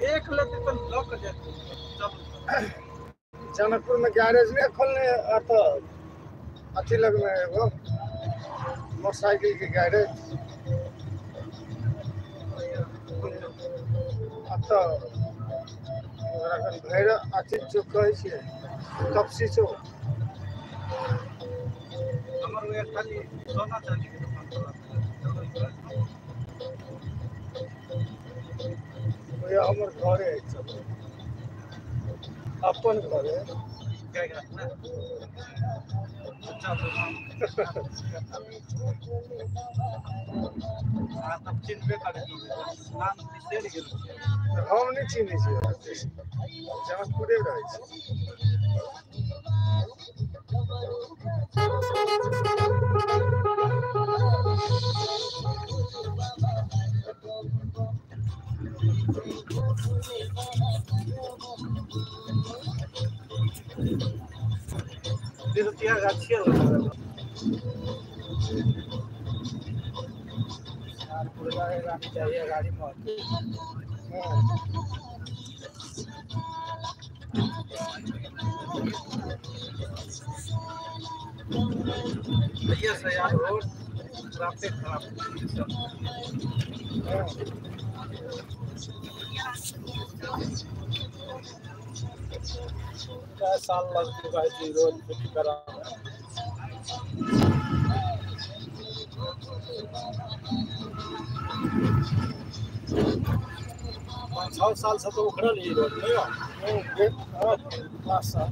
देख लेते तो लॉक जाते। जनकपुर में गैरेज नहीं खोलने अथी लगने एगो मोटरसाइकिल के गैरेज भैरव अथी चौक कहै छियै तपसी चौक। हमर वएह खाली सोना चांदी के दुकान हमर घरे अपन घरे हम नहीं चिन्है छियै, जनकपुरे रहै छी। चाहिए गाड़ी में भैया से यार रोड ट्रैफिक खराब। क्या साल लग चुका है जी रोड फिट करा। 5-6 साल से तो उखड़ल ही रोड नहीं हो। 5 साल।